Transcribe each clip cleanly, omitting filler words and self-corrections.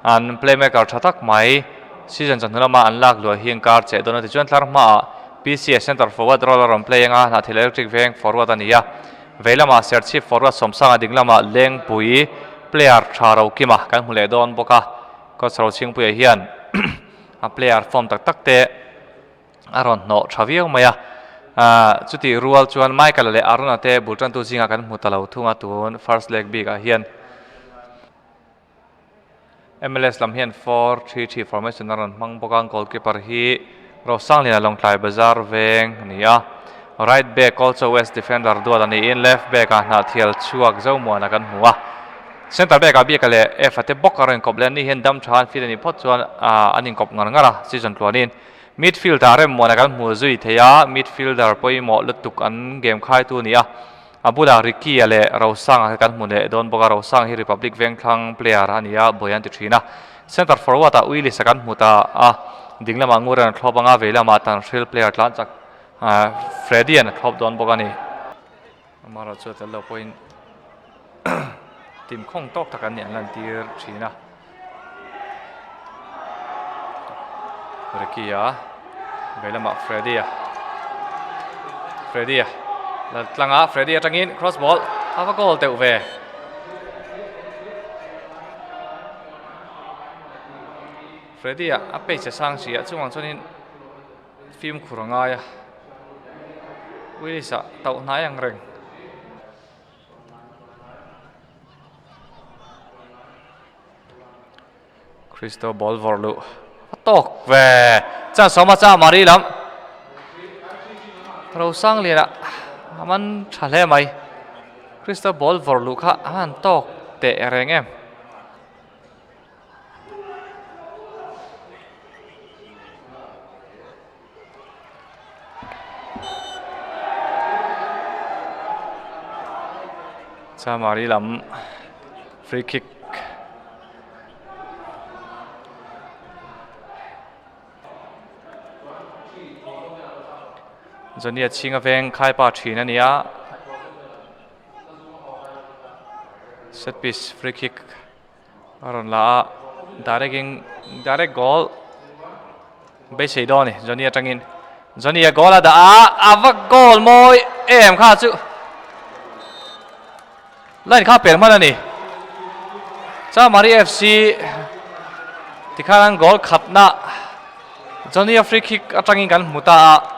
An playmaker tha tak mai season chawhnu lama an lak luah hi an kar cheh dawn a tichuan tlar hmaah PCA centre forward role a rawn play anga Hnahthial Electric Veng forward a ni a. Vei lamah Serchhip forward Sawmsanga ding lamah Lengpui player tha Rokima kan hmu leh dawn bawk a. Coach Rochhingpuia hian a player form tak tak te a rawn hnawh tha viau mai a. Chutih rual chuan Michael-a leh Arun-a te bul tantu zingah kan hmu ta lo thung a tun first leg bikah hian. MLS lam hian 4-3-3 formation a rawn hmang bawk a, goalkeeper hi Rosangliana Lawngtlai Bazar veng a ni a, right back Kolcho West defender duat a niin left back ah Hnahthial chhuak Zomuana kan hmu a, centre back ah Biaka leh Efa te bawk a rawn inkawp leh a ni hian dam tha an fit a nih phawt chuan an inkawp ngar ngar a, season tluanin midfield ah Remmuana kan hmu zui thei a, midfielder pawimawh lutuk an game khaitu a ni a. A bulah Ricky-a leh Rosanga hi kan hmu leh dawn bawk a, Rosanga hi Republic Vengthlang player a ni a, buai an ti thin a. Centre forward-ah Willis-a kan hmu ta a, ding lamah Nguran a thlawp ang a, vei lamah Tanhril player tlan chak Freddy-a'n a thlawp dawn bawk a ni. Amaherawhchu chu a tel lo pawhin team khawng tawk tak an nih an lantir thin a. Ricky-a vei lamah Freddy-a Freddy-a la tlang a Freddy atangin cross ball a va goal deuh ve. Freddy-a a pace a sang si a chungah chuanin fimkhur a ngai a Willis-a tauh hnai ang reng. Cristo ball vawrh luh a tawk ve chuan sawma cha Mari lam Rosangliana a man tha hle mai Cristo ball vawrh luh kha a han tawk teh reng em. Chamari lam free kick Johnny a chhing a veng khaipa thin a ni a set piece free kick A rawn la a, direct in direct goal beisei dawn a ni Johnny atangin Johnny a goal a dah a, a va goal mawi em kha chu line kha pel hman a ni Chamari FC tikhan an goal khatna Johnny a free kick atangin kan hmu ta a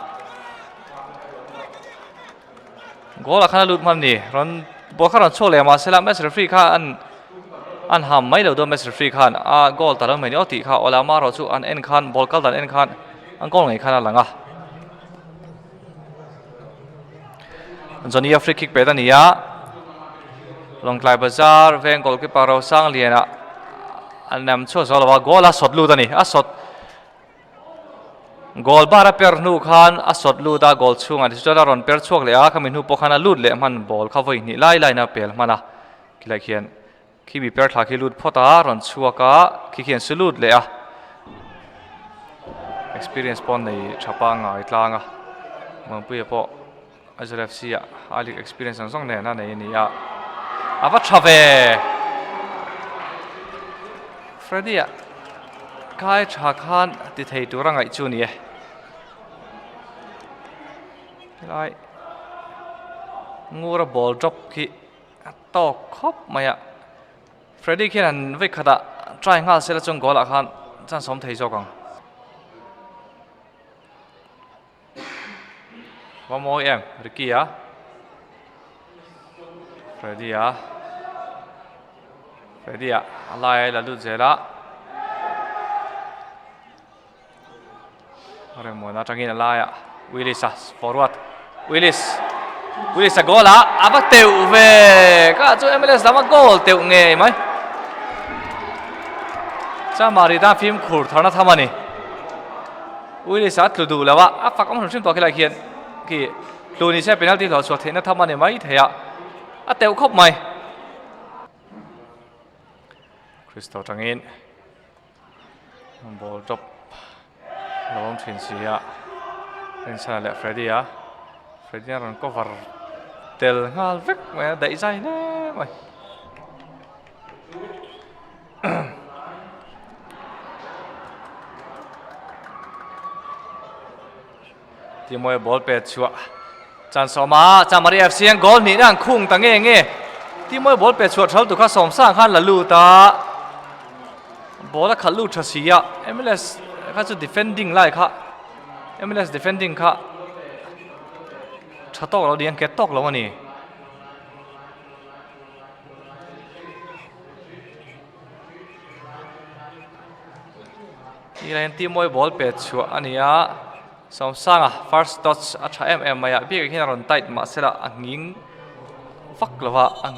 Goal ah khan a lut hman a ni. Rawn ball kha rawn chhuak leh mahse la match referee kha an an ham mai lo dawn match referee khan a goal ta lo mai ni aw tih kha aw la ama erawh chu an en khan ball kal dan en khan an goal ngei khan a lang a. Johnny a free kick pet a ni a. Lawngtlai Bazar veng goalkeeper Rosangliana a nam chhuak zo lo a goal a sawt lut a ni. A sawt Goal bar a per hnu khan a sawt lut a, goal chhungah ti chuan a rawn per chhuak leh a, khami hnu pawh khan a lut leh hman ball kha vawi hnih lai laiin a pel hman a, khilai khian khimi per thla khi lut phawt a, rawn chhuak a, khi khian su lut leh a, experience pawh nei tha pangngai tlang a, Muanpuia pawh Aizawl FC ah I League experience ang zawng nen a nei a ni a, a va tha ve! Freddy a kai tha khan ti thei tur a ngaih chu a ni e. Helai ngura ball drop khi a tawk khawp mai a, Freddy khian an vawi khatah try nghal sela chuan goal ah khan chance a awm thei zawk ang. Va mawi em Ricky a Freddy a Freddy a a lai a la lut zel a Remmuana atangin a laiah Willis a forward Willis Willis a goal a a va teuh ve ka chu MLS lama goal teuh ngei mai Chamari tan fimkhur tharna tham a ni. Willis a tlu duh lo a, a fak awm hrim hrim tawh khilai khian khi tlu ni se penalty hlawh chhuah theihna tham a ni mai thei a, a teuh khawp mai. Cristo tangin ball drop lo awm thin si a, Rinchhana leh Freddy a, Freddy a rawn cover tel nghal vek mai a, daih zai hle mai. Timoe ball pet chhuah chan sawma Chamari FC an goal hnihna an khung ta nge nge. Timoe ball pet chhuah thal tu kha Sawmsang khan la lut a, ball a khalh lut tha si a, MLS kha chu defending lai kha MLS defending kha tha tawk lo niin nghet tawk lo a ni. Tirah hian Timoe ball pet chhuah a ni a. Sawmsanga first touch a tha em em mai a, bik ah hian a rawn tight mahsela a nghing vak lo va, a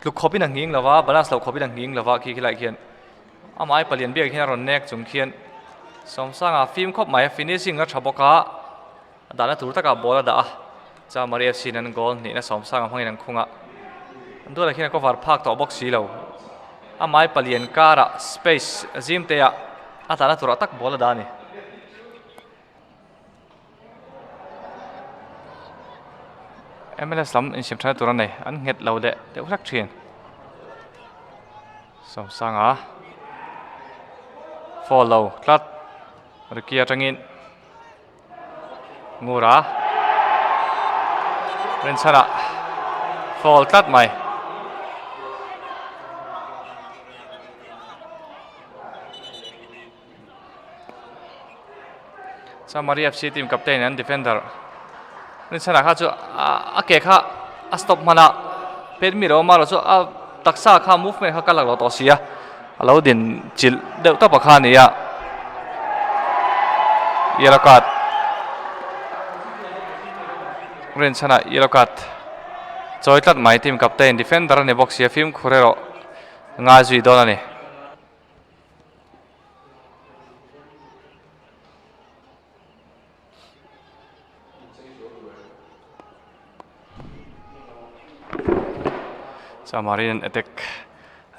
tluk khawpin a nghing lo va, balance loh khawpin a nghing lo va khi khilaiah khian amah ai palian biakah khian a rawn nek chung khian Sawmsanga fim khawp mai a, finishing a tha bawk a, a dahna tur takah ball a dah a, chuan Maria Sin an goal hnihna Sawmsanga hmangin an khung a, an duatah khian a cover phak tawh bawk si lo, amah ai palian karah space zim te ah a dahna turah tak ball a dah a ni. MLS lam insiam thana tur a nei an nghet lo leh deuh hlek thin Sawmsanga foul lo tlat Ricky atangin Ngura Rinchhana foul tlat mai. Chamari FC team captain an defender Rinchhana kha chu a ke kha a stop hman a pet mi lo awm a chu a taksa kha movement kha ka lak lo tawh si a a lo din chilh deuh tawp a kha a ni a yellow card Rinchhana yellow card chawi tlat mai team captain defender a ni bawk si a fimkhur erawh ngai zui dawn a ni. Chamari an attack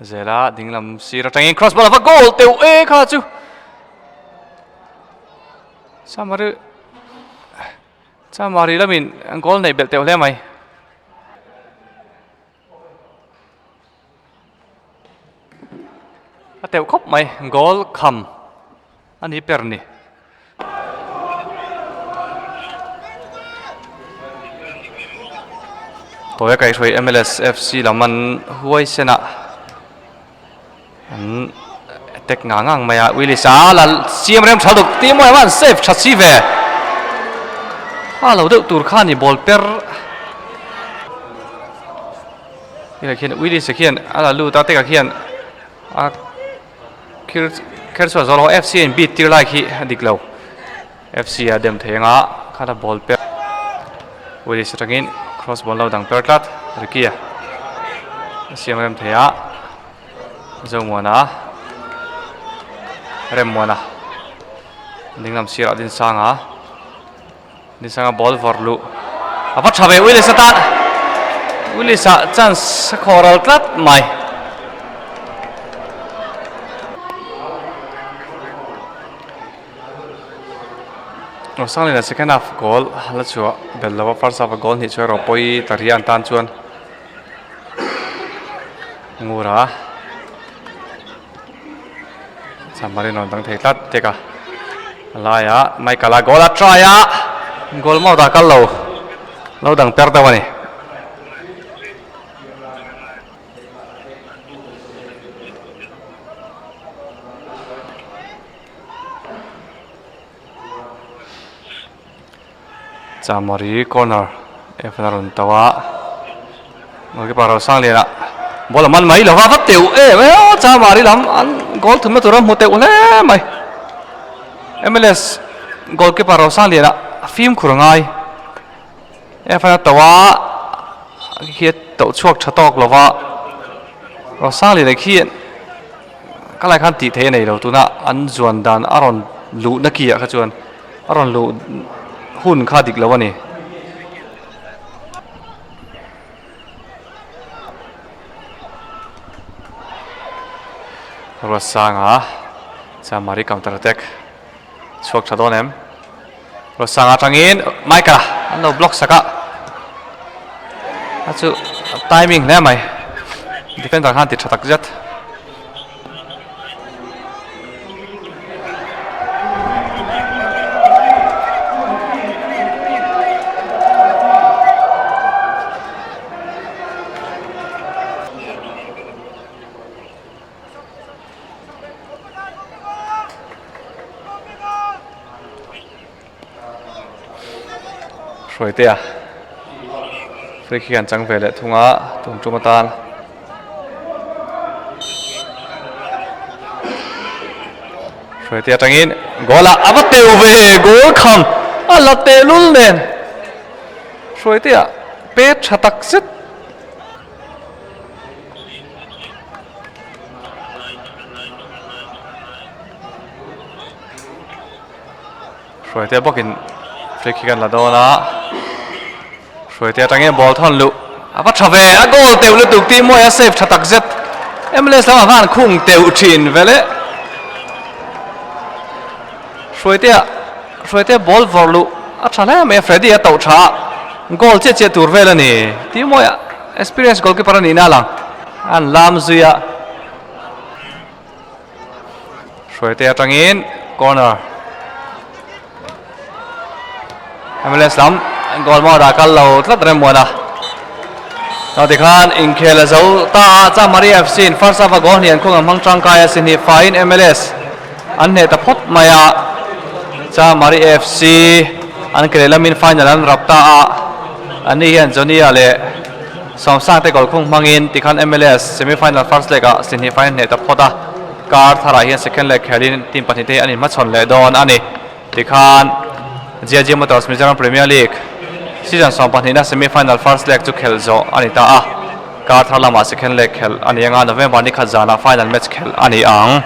zela dinglam sir atangin cross ball ava goal teuh e kha chu Chamari Chamari lamin goal nei belh teuh hle mai. A teuh khawp mai goal kham a ni ber ni. Tawi a kaihhruai MLS FC lam an huai sen a an attack ngang ngang mai a Willis a la siam rem tha duk tih mawi a an save tha si ve a lo deuh tur kha a ni ball per. Hei khian Willis a khian a la lut a teka khian a khir kher chhuah zawh lo F C a in beat tir lai khi a dik lo F C a dem thei anga khat a ball per Willis atangin cross ball lo dang per tlat Ricky a siam rem thei a Zomuana Remmuana dinglam sirah Dinsanga. Nisanga ball vawrh luh a va tha ve Willis atan Willis ah chance a khawh ral tlat mai. Rosanglina second half goal la chhuah belh lova first half a goal hnih chu erawh pawi ta riah an tan chuan Ngura Chamari rawn dang thei tlat tek a a laiah Michael a goal a try a goal mouth ah kal lo lo dang per deuh a ni. Chamari corner Evan a rawn to a goalkeeper Rosangliana ball a man mai lo va va teuh em em a Chamari lam an goal thumna tur a hmu teuh hle mai MLS goalkeeper Rosangliana a fimkhur a ngai Evan a to a khi a toh chhuak tha tawk lo va Rosangliana khi ka lai khan tih theih a nei lo tuna an zuan dan a rawn luhna ki ah kha chuan. A rawn luh hun kha dik lo a ni. Ruatsanga Chamari counter attack chhuak tha dawn em. Ruatsanga atangin Michael a an lo block sak a. A chu timing hle mai. Defender khan ti tha tak zet. Hruaitea free kick an chang ve leh thung a tun tum atan Hruaitea atangin goal ah a va teu ve goal kham a la teh lul nen Hruaitea pet tha tak zet. Hruaitea bawkin free kick an la dawn a, Hruaitea atangin ball thawn luh a va tha ve, a goal teuh lutuk tih mawi a save tha tak zet, MLS lamah khan khung teuh thin ve le. Hruaitea Hruaitea ball vawrh luh a tha hle mai a, Freddy a tauh tha a, goal chiah chiah tur vel a ni tih mawi a experience goalkeeper a nihna a lang, an lam zui a. Hruaite atangin corner MLS lam goal mawt ah kal lo tlat rem muan a. Tah tikhan inkhel a zo ta a, Chamari FC in first half a goal hnian khung a hmang tangkai a si hnih faiin MLS an hneh ta phawt mai a. Chamari FC an ke lehlamin final an rap ta a, an ni hian Johnny-a leh Sawmsang te goal khung hmangin tikhan MLS semi final first leg ah Sihnih final hneh ta phawt a, kar tharah hian second leg khelin team pahnih te hi an inhmachhawn leh dawn a ni. Tikhan GIG Motors Mizoram Premier League season sawmpahnihna semi final first leg chu khelh zawh a ni ta a, kar thar lamah second leg khelh a ni anga November ni khat zanah final match khelh a ni ang.